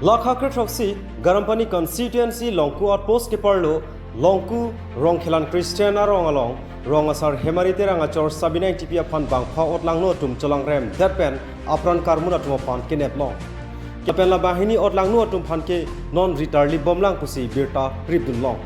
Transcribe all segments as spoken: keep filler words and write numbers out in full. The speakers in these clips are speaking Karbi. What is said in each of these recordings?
Lakha krethroksi Garampani constituency Longku outpost keparlo Longku Rongkhelan Christian arong along rong asar Hemari Terang achor Sabina Engtipi aphan bangpha otlangno atum cholangrem det pen apran karmun atum aphan kenep long. Lapen la banghini otlangno atum aphan ke non ritarlip bomlang pusi birta kripdun long.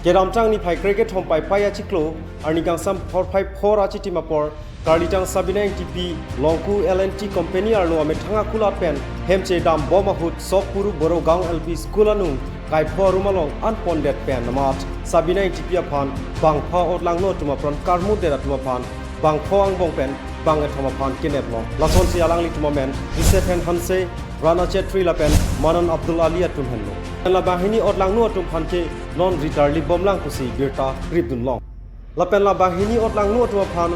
Kedamtang niphai krekethom Paipai achiklo arni kangsam phorphai phor achitim apor karlitang Sabina Engtipi Longku L and T company arlo amethang akulat pen hem chedam bom ahut Sokpuru Borogaon L P school anung kaipho arum along anpondet pen amat Sabina Engtipi aphan bangpha otlangno atum apran karmun det atum aphan bangpho angbong pen bang kethom aphan kenep long. Lasonsi alanglitum amen Joseph Hanse, Rana Chetri lapen Manan Abdul Ali atum henlo. La banghini otlangno atum aphan ke non ritarlip bomlang pusi birta kripdun long. Lapen la banghini otlangno atum aphan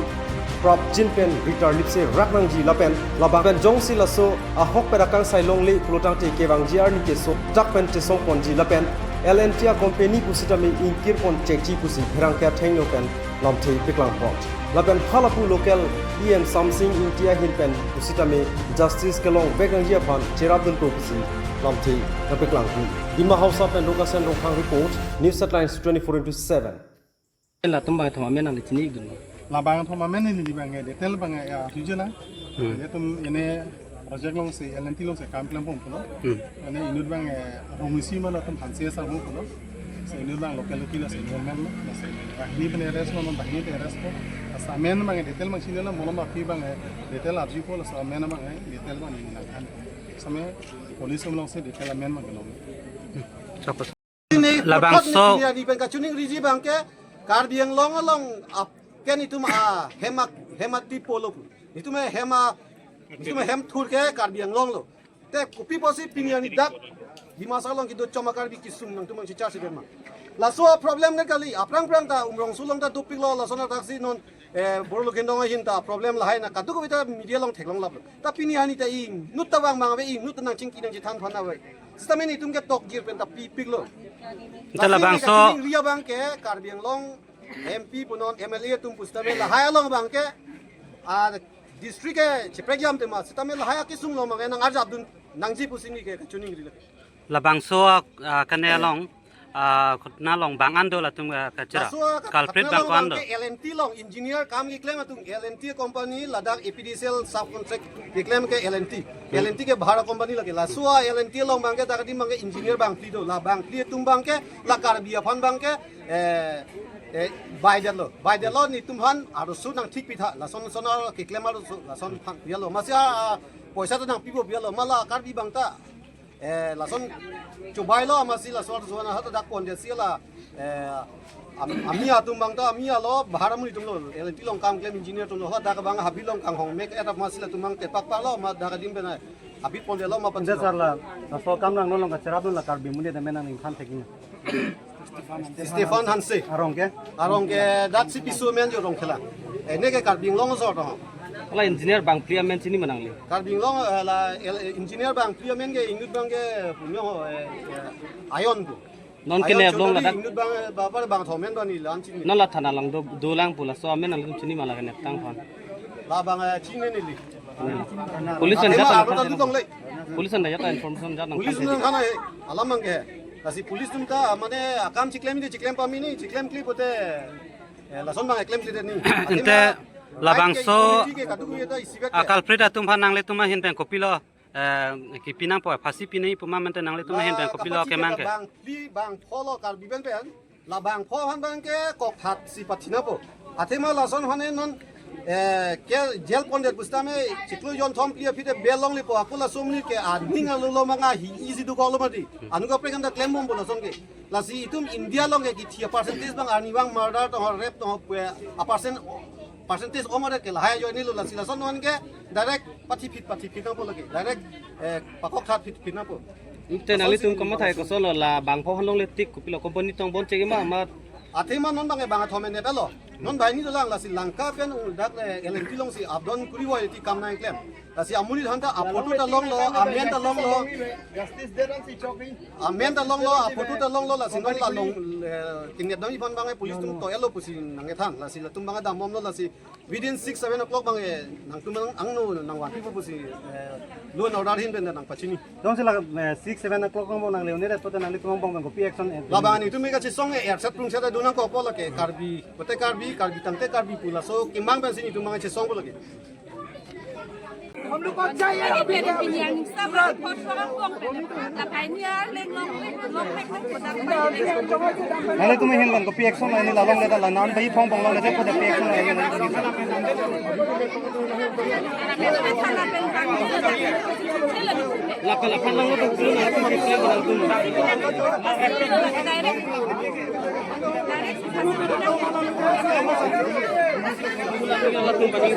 prapjin pen ritarlipsi rak nangji lapen labang pen jongsi laso ahok pen akangsai longle pulotangte kevangji arni keso dak pen chesongponji lapen L and T a company pusitame ingkirpon chekji pusi pherangke athengno pen lamthe paklangpon. Lapen halapu local E M Samsing Ingti ahin pen pusitame justice kelongvek nangji aphan cherapdunpo pusi lamthe paklangpi. Dima Hausa pen Rokasen Rongphang report, News Headlines twenty-four into seven. Latum bang thoma amen nangli chini ikdun. Labang thoma amen neli bang detail bang ya tujuh lah. Hmm. Itum ini project alongsi L and T alongsi kam klempon pulo. Hmm. Ini inut bang eh, Rongsi ma latum Hanse asar pulo. So inut bang locality la senior man lo. Ini pen arrest lo, bang ini arrest lo. Asa amen bang detail bang chini la molom api bang eh, detail arju pulo, asa amen bang eh, detail bang ini nangkhan. Asa amen police alongsi detail amen bang lo. Labangso. Ini pen kachiningriji bang ke Karbi Anglong along ap ken itum a hema hema tipo lo. Itum hema itum hem thur ke Karbi Anglong lo. Te kopi pusi pini arni dak Dima Hasao along kedo choma Karbi kesung nangtum bang chicha si dema. Laso problem ne kali aphrang phrang ta Umrongso along ta dopiklo lason ataksi non eh, Boro Lukendong ahin ta problem lahai na kadokave ta media along theklong laplo. Ta pini arni ta inut ta bang bang ave, inut ta nangchingki nangchethan aphan ave. Sitame itum ke tokjir pen ta pipiklo. Ita labangso. Ria bang ke Karbi Anglong M P punon M L A atum pusitame lahai along bang ke a district ke cheprek jam tema sitame lahai akesung lo bang ke nang arjapdun nangji pusi neli ke kachiningri lo. Labangso ah, kane along ah, khutna along bang an do latum ah, kachira. Laso ka-, culprit khutna bang along ko-an do. Bang ke L and T along engineer kam keklem atum L and T company ladak A P D C L subcontract keklem ke L and T. Hmm. L and T ke bahar company lake. Laso L and T along bang ke dak adim bang ke engineer bangphli do. La bangphli atum bang ke la Karbi aphan bang ke eh eh baidetlo. Baidetlo nelitum aphan arloso nangthik pitha. Lason son keklem arloso lason aphan pialo. Masi ah, poisa ta nangpipo pialo. Ma la Karbi bang ta eh, lason chobai lo amatsi lason suan ha dak pon dia si la eh, am- ami atum bang ta ami alo bahar amonit atum lo L and T along kam klem engineer atum lo ha dak bang habi along kanghong mek et amatsi latum bang tepak pa lo ma dak adim bena habi pon dia lo ma pon Sir la laso kam nangno along kacherapdun la Karbi amonit amen nangning than thekji. Stephen Hanse. Arong ke? Arong ke dak si pisu amen jo Rongkhelan. Ene ke Karbi Anglong aso to. La engineer bangphli amen chini ma nangli? Karbi Anglong eh, la el- engineer bangphli amen ke inut bang ke punyo ho eh, eh, Ayon ko. Non ke Ayon ne ablong Chowdhury ladak. Inut bang eh, bapar bangthom amen bani lan chini. Non la thana along do dolang pu laso amen nangtum chini ma la kenep tang aphan. La bang eh, chini neli. Police an Ema jat abang nang tadi tong le. Police an jat information jat nang Police kan nang tadi. Khana he. Alam bang ke. Lasi police atum ta mane akam chiklem ini chiklem pamini chiklem kli pote. Eh, lason bang eklem kli ni. Ente labangso Aike community ke kaduk ye ta isi bek ke. Culprit atum aphan nanglitum ahin pen kopilo eh, kipi nangpo phasi pinangji pu ma mente nanglitum ahin pen kopilo kemang ke. Bangphli bangpho lo Karbi pen pen. La bangpho aphan bang ke kokthat si pathi nangpo. Athema lason aphan non eh, ke jail pondet pusitame chiklo jonthom phli aphi te bail longle po akula somni ke aning alu lo manga hi easy do kolo mati. Anu kaprek an ta klembompo lason ke. Lasi itum India along ke kithi percentage bang arnivang murder to rape to pue a percent percentage ong ore ke lahai ajoine lo lasi lason non ke direct pathi phit pathi phit nangpo lagi. Direct eh, pakokthat phit phit nangpo. Ente nanglitum komat hai koson lo la bangpho aphan longle tik kopilo company tong bon chek ma ma Athema non bang bang thom ne belo. Non banghini dolang, lasi Lanka pen dak, eh, L N T alongsi up down kuri voi ti kam nangklem. Lasi amonit aphan ta aphoto ta longlo, amen ta longlo. Justice dedan si chokri. Amen ta longlo, aphoto ta longlo, lasi non la long, eh, kinep dam iphan abang police atum to-etlo pusi nangkethan, lasi latum abang dambomlo, lasi within six, seven o'clock abang, eh, nangtum abang angno nangvanpipo pusi, eh, law and order ahin pen nangpachini. Jongsi la, eh, six, seven o'clock angbong nangle-un-edet pote nanglitum angbong abang kopi action, eh, labang nelitum ke kachesong, eh, erset prungset do nangkokpo lake Karbi, pote Karbi, Karbi tangte Karbi pu laso kemang pensi nelitum abang chesongpo lake. हम लोग को चाहिए अभी। Nanglitum ahin abang kopi action, neli la longledet, la non bai phong abang longledet pote kopi action. Laka laphan lang lo tu, tu na tu, tu na tu.